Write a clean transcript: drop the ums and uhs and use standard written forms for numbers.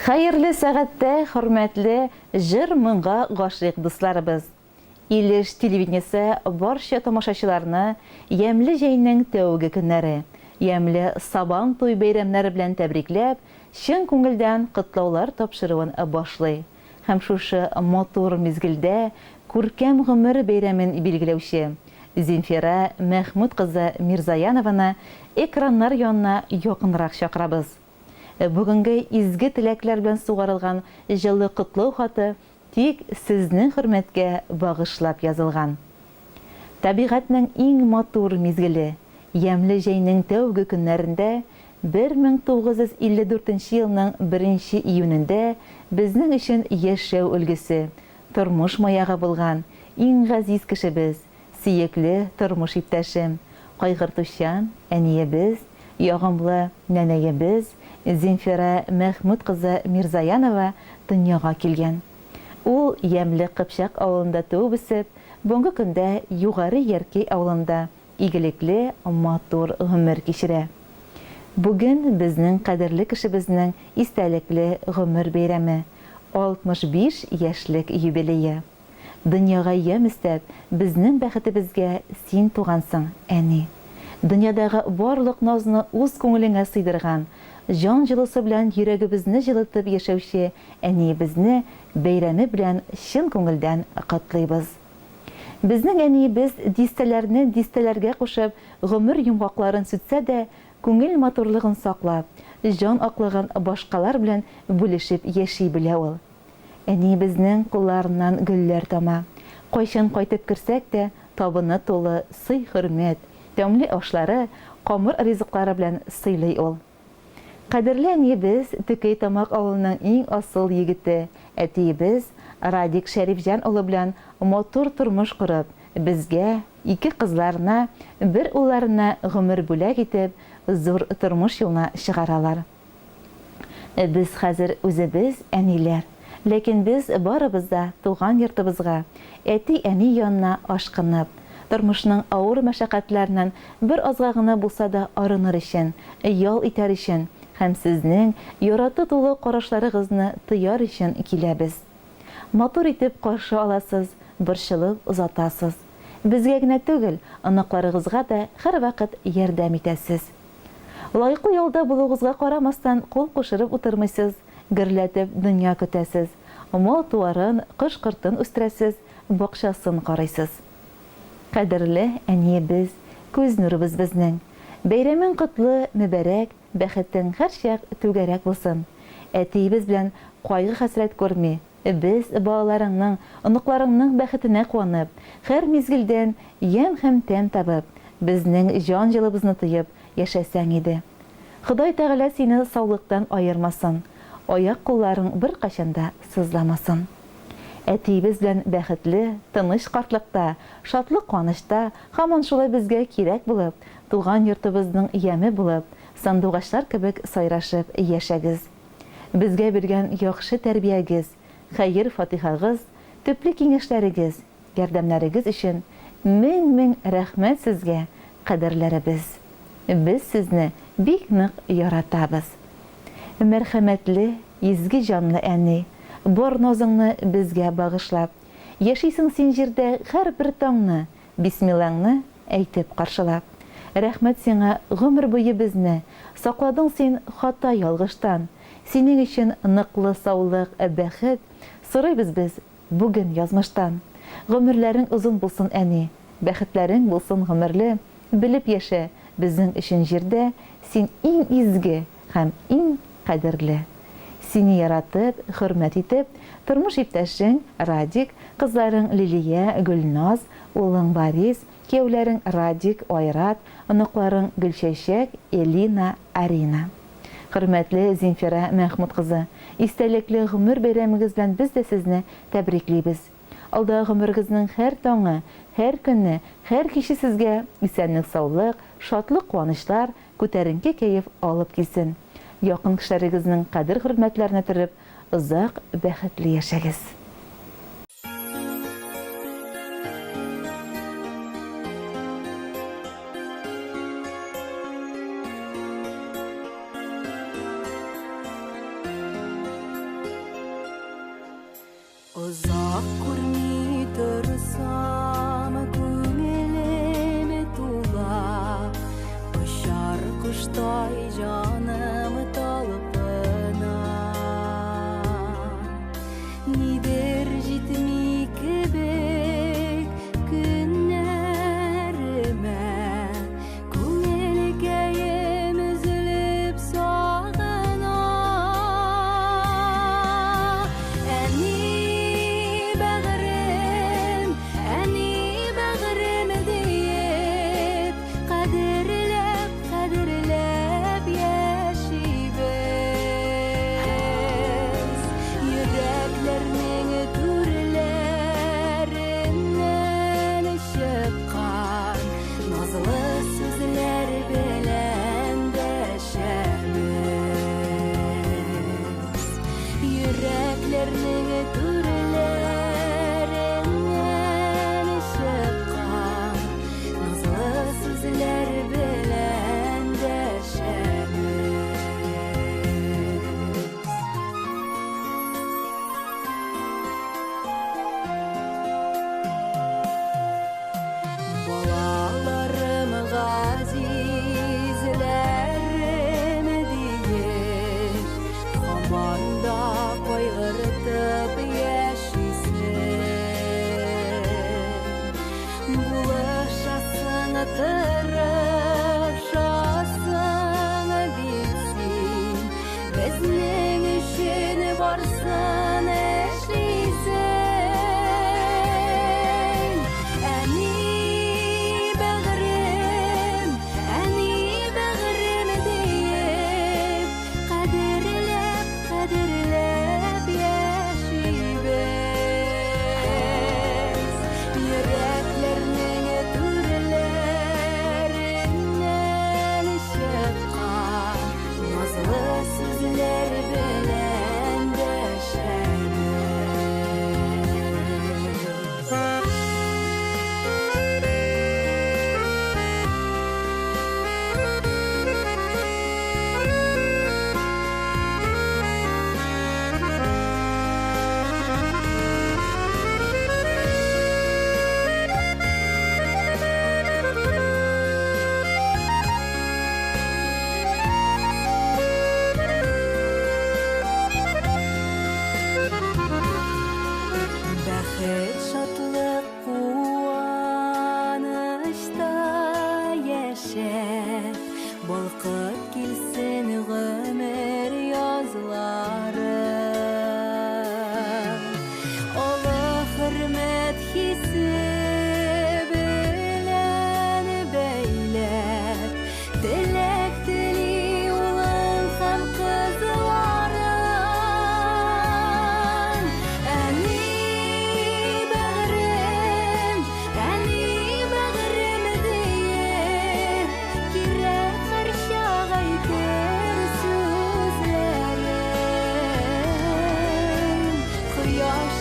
Хәерле сәгатьтә, хөрмәтле җыр-моңга гашыйк дусларыбыз! Илеш телевидениесе барча тамашачыларны ямьле җәйнең тәүге көннәре, ямьле Сабан туй бәйрәмнәре белән тәбрикләп, чын күңелдән котлаулар тапшыруын башлый. Һәм шушы матур мизгелдә күркәм гомер бәйрәмен билгеләүче Земфира Мәхмүт кызы Мирзаянованы экраннар янына якынрак чакырабыз. Бүгенге изге теләкләр белән сугарылган җылы котлау хаты тик сезнең хөрмәткә багышлап язылган. Табигатьнең иң матур мизгеле, ямьле җәйнең тәүге көннәрендә, 1954 нче елның беренче июнендә безнең өчен яшәү өлгесе, тормыш маягы булган иң газиз кешебез, Сөекле тормыш иптәшем, кайгыртучан әниебез, ягымлы нәнәебез Земфира Мәхмүт кызы Мирзаянова дөньяга килгән. Ул ямьле Кыпчак авылында туып-үсеп, бүгенге көндә Югары Яркәй авылында игелекле, матур гомер кичерә. Бүген безнең кадерле кешебезнең истәлекле гомер бәйрәме, 65 яшьлек юбилее. Дөньяга ямь өстәп, безнең бәхетебезгә син тугансың, әни. Дөньядагы барлык назны үз күңелеңә сыйдырган, җан җылысы белән йөрәгебезне җылытып яшәүче әниебезне бәйрәме белән чын күңелдән котлыйбыз. Безнең әниебез дистәләрне дистәләргә кушып гомер йомгакларын сүтсә дә, күңел матурлыгын саклап, җан аклыгын башкалар белән бүлешеп яши белә ул. Әниебезнең кулларыннан гөлләр тама. Кайчан кайтып керсәк тә, табыны тулы сый-хөрмәт, тәмле ашлары, камыр ризыклары белән сыйлый ул. Кадерле әниебез, Төкәй Тамак авылының иң асыл егете, әтиебез Радик Шәрифҗан улы белән матур тормыш корып, безгә, ике кызларына, бер улларына гомер бүләк итеп, зур тормыш юлына чыгаралар. Без хәзер үзебез әниләр. Ләкин без барыбыз да туган йортыбызга, әти-әни янына ашкынып, тормышның авыр мәшәкатьләреннән бер азга гына булса да арыныр өчен, ял итәр өчен һәм сезнең ярату тулы карашларыгызны тояр өчен киләбез. Матур итеп каршы аласыз, борчылып озатасыз. Безгә генә түгел, оныкларыгызга да һәрвакыт ярдәм итәсез. Лаеклы ялда булуыгызга карамастан, кул кушырып утырмыйсыз, гөрләтеп дөнья көтәсез, мал-туарын, кош-кортын үстерәсез, бакчасын карыйсыз. Кадерле әниебез, күз нурыбыз безнең. Бәйрәмең котлы, мөбарәк, бәхетең һәрчак түгәрәк булсын. Әтиебез белән кайгы-хәсрәт күрми, без, балаларыңның, оныкларыңның бәхетенә куанып, һәр мизгелдән ямь һәм тәм табып, безнең җан җылыбызны тоеп яшәсәң иде. Ходай Тәгалә сине саулыктан аермасын, аяк-кулларың беркайчан да сызламасын. Әтиебез белән бәхетле, тыныч картлыкта, шатлык-куанычта һаман шулай безгә кирәк булып, туган йортыбызның яме булып, сандугачлар кебек сайрашып яшәгез. Безгә биргән яхшы тәрбиягез, хәер-фатихагыз, төпле киңәшләрегез, ярдәмнәрегез өчен мең-мең рәхмәт сезгә, кадерләребез! Без сезне бик нык яратабыз. Мәрхәмәтле, изге җанлы әни, бар назыңны безгә багышлап, яшисең син җирдә һәрбер таңны Бисмиллаңны әйтеп каршыла. Рәхмәт сиңа, гомер буе безне Сакладың син хата-ялгыштан. Синең өчен ныклы саулык, бәхет Сорыйбыз без бүген язмыштан. Гомерләрең озын булсын, әни, Бәхетләрең булсын гомерле, Белеп яшә, безнең өчен җирдә Син иң изге һәм иң кадерле. Сине яратып, хөрмәт итеп, тормыш иптәшең Радик, кызларың Лилия, Гөлназ, улың Борис, кияүләрең Радик, Айрат, оныкларың Гөлчәчәк, Элина, Арина. Хөрмәтле Земфира Мәхмүт кызы, истәлекле гомер бәйрәмегез белән без дә сезне тәбриклибез. Алдагы гомерегезнең һәр таңы, һәр көне, һәр киче сезгә исәнлек-саулык, шатлык-куанычлар, күтәренке кәеф алып килсен. Якын кешеләрегезнең кадер-хөрмәтләренә төреп, озак, бәхетле яшәгез. Озак күрми торсам, күңелем тула, очар коштай җаным талпына. Нидер җитми кебек көннәремә, күңелкәем өзелеп сагына. Әни бәгърем, әни бәгърем диеп, кадерләп, кадерләп яшибез. Йөрәкләрнең түрләреннән чыккан назлы сүзләр белән дәшәбез. Йөрәкләрнең түрләреннән чыккан назлы сүзләр белән дәшәбез. Балаларым, газизләрем диеп, һаман да кайгыртып яшисең. Булышасың, тырышасың бит син, безнең өчен барсын эшлисең. Әни бәгърем, әни бәгърем диеп, кадерләп, кадерләп яшибез. Йөрәкләрнең түрләреннән чыккан назлы сүзләр белән дәшәбез. Бәхет, шатлык, куанычта яшәп, балкып килсен гомер язлары. Олы хөрмәт хисе белән бәйләп, теләк тели улың һәм кызларың. Әни бәгърем, әни бәгърем диеп, кирәк һәрчак әйтер сүзләрең. Кояш